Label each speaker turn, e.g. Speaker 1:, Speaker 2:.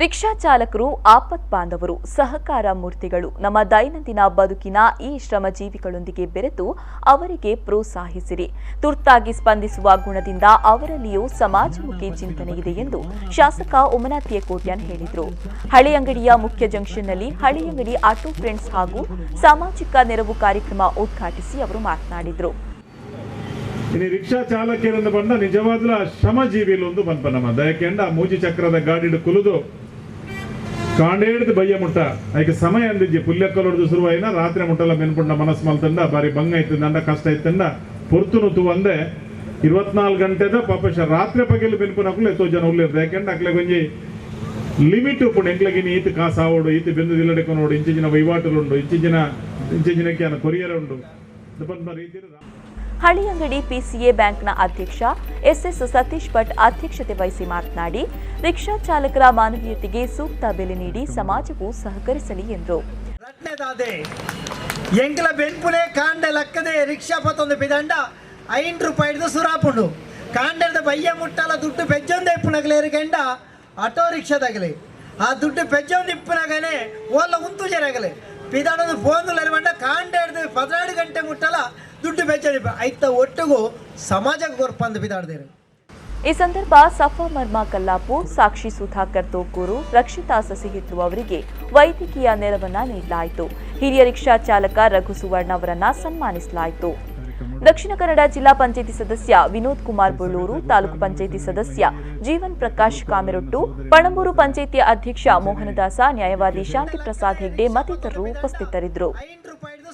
Speaker 1: Rickshaw ಚಾಲಕರು ಆಪತ್ ಬಾಂಧವರು, ಸಹಕಾರ ಮೂರ್ತಿಗಳು. ನಮ್ಮ ದೈನಂದಿನ ಬದುಕಿನ ಈ ಶ್ರಮಜೀವಿಗಳೊಂದಿಗೆ ಬೆರೆತು ಅವರಿಗೆ ಪ್ರೋತ್ಸಾಹಿಸಿರಿ. ತುರ್ತಾಗಿ ಸ್ಪಂದಿಸುವ ಗುಣದಿಂದ ಅವರಲ್ಲಿಯೂ ಸಮಾಜಮುಖಿ ಚಿಂತನೆ ಇದೆ ಎಂದು ಶಾಸಕ ಉಮಾನಾಥ್ ಎ ಕೋಟ್ಯಾನ್ ಹೇಳಿದರು. ಹಳೆಯಂಗಡಿಯ ಮುಖ್ಯ ಜಂಕ್ಷನ್ನಲ್ಲಿ ಹಳೆಯಂಗಡಿ ಆಟೋ ಫ್ರೆಂಡ್ಸ್ ಹಾಗೂ ಸಾಮಾಜಿಕ ನೆರವು ಕಾರ್ಯಕ್ರಮ ಉದ್ಘಾಟಿಸಿ ಅವರು ಮಾತನಾಡಿದರು.
Speaker 2: ಇನಿ ರಿಕ್ಷಾ ಚಾಲಕರಿಂದ ಬಂದ ನಿಜವಾದ್ಲ ಶ್ರಮಜೀವಿಲು ಒಂದು ಪನ್ಪ ನಮ್ಮ. ದಯಕೆಂಡ ಮೂಜಿ ಚಕ್ರದ ಗಾಡಿಡು ಕುಲುದು ಕಾಂಡೇಡ್ದು ಬಯ್ಯ ಮುಟ್ಟ, ಐಕೆ ಸಮಯ ಅಂದಿಜ್ಜಿ. ಪುಲ್ಯಕ್ಕಲೊಡ್ದು ಶುರುವಾಯಿನ ರಾತ್ರಿ ಮುಟ್ಟಲ ಮೆನ್ಪುಂಡ ಮನಸ್ಸು ಮಲ್ತಂಡ ಬಾರಿ ಬಂಗ ಐತಂಡ, ಕಷ್ಟ ಐತಂಡ. ಪೊರ್ತುನು ತೂವಂದೆ 24 ಗಂಟೆದ ಪಾಪ ರಾತ್ರಿ ಪಗೆಲು ಬೆನ್ಪುನಕುಲು ಎತ್ತೋ ಜನ ಉಲ್ಲೇರು. ಯಾಕೆಂಡ ಅಕ್ಲೆ ಒಂಜಿ ಲಿಮಿಟ್ ಉಪ್ಪುಂಡು. ಎಂಕ್ಲಗಿನಿ ಈತ್ ಕಾಸು ಆವೋಡು, ಈತ್ ಬೆಂದು ದಿಲ್ಲಡೆಕೊನೋಡು, ಇಂಚಿನ ವಹಿವಾಟುಲುಂಡು, ಇಂಚಿನ ಇಂಚಿನಕ್ಕೆ ಕೊರಿಯರ್ ಉಂಡು ಪನ್ಪ ರೀತಿ.
Speaker 1: ಹಳೆಯಂಗಡಿ ಪಿಸಿಎ ಬ್ಯಾಂಕ್ನ ಅಧ್ಯಕ್ಷ ಎಸ್ಎಸ್ ಸತೀಶ್ ಭಟ್ ಅಧ್ಯಕ್ಷತೆ ವಹಿಸಿ ಮಾತನಾಡಿ, ರಿಕ್ಷಾ ಚಾಲಕರ ಮಾನವೀಯತೆಗೆ ಸೂಕ್ತ ಬೆಲೆ ನೀಡಿ ಸಮಾಜವು ಸಹಕರಿಸಲಿ ಎಂದರು.
Speaker 3: ರಡ್ಡನೇದಾದೆ, ಎಂಕಲ ಬೆನ್ಪುನೆ ಕಾಂಡೆ ಲಕ್ಕದೆ ರಿಕ್ಷಾ ಪತ್ತೊಂದು ಪಿದಂಡ 5 ರೂಪಾಯಿಡ್ದು ಸುರಾಪುಂಡು. ಕಾಂಡೆದ ಬಯ್ಯ ಮುಟ್ಟಲ ದುಡ್ಡು ಪೆಜ್ಜೊಂದು ಇಪ್ಪುನಗಲೇರು ಕೆಂಡ ಆಟೋ ರಿಕ್ಷಾದಾಗಲಿ ಆ ದುಡ್ಡು ಪೆಜ್ಜೊಂದು ಇಪ್ಪುನಗನೆ ಓಲ್ಲ ಉಂತು ಜರಗಲೆ ಪಿದಾಡೋದು ಫೋನ್ ಬಂಡ ಕಾಂಡೆ ಹಿಡ್ದು 12 ಗಂಟೆ ಮುಟ್ಟಲ ದುಡ್ಡು ಪೆಜ್ಜೊಂದು ಐತ ಒಟ್ಟಿಗೂ ಸಮಾಜಕ್ಕೆ ಕೊರ್ಪಂದು ಪಿದಾಡ್ದೇರು.
Speaker 1: ಈ ಸಂದರ್ಭ ಸಫಾ ಮರ್ಮಾ ಕಲ್ಲಾಪುರ್, ಸಾಕ್ಷಿ ಸುಧಾಕರ್ ತೋಕೂರು, ರಕ್ಷಿತಾ ಸಸಿಹಿತ್ಲು ಅವರಿಗೆ ವೈದ್ಯಕೀಯ ನೆರವನ್ನ ನೀಡಲಾಯಿತು. ಹಿರಿಯ ರಿಕ್ಷಾ ಚಾಲಕ ರಘು ಸುವರ್ಣ ಅವರನ್ನ ಸನ್ಮಾನಿಸಲಾಯಿತು. ದಕ್ಷಿಣ ಕನ್ನಡ ಜಿಲ್ಲಾ ಪಂಚಾಯಿತಿ ಸದಸ್ಯ ವಿನೋದ್ ಕುಮಾರ್ ಬೊಳ್ಳೂರು, ತಾಲೂಕು ಪಂಚಾಯಿತಿ ಸದಸ್ಯ ಜೀವನ್ ಪ್ರಕಾಶ್ ಕಾಮೆರೊಟ್ಟು, ಪಣಂಬೂರು ಪಂಚಾಯಿತಿ ಅಧ್ಯಕ್ಷ ಮೋಹನದಾಸ, ನ್ಯಾಯವಾದಿ ಶಾಂತಿ ಪ್ರಸಾದ್ ಹೆಗ್ಡೆ ಮತ್ತಿತರರು ಉಪಸ್ಥಿತರಿದ್ದರು.
Speaker 3: 5 ರೂಪಾಯಿಡ್ದು.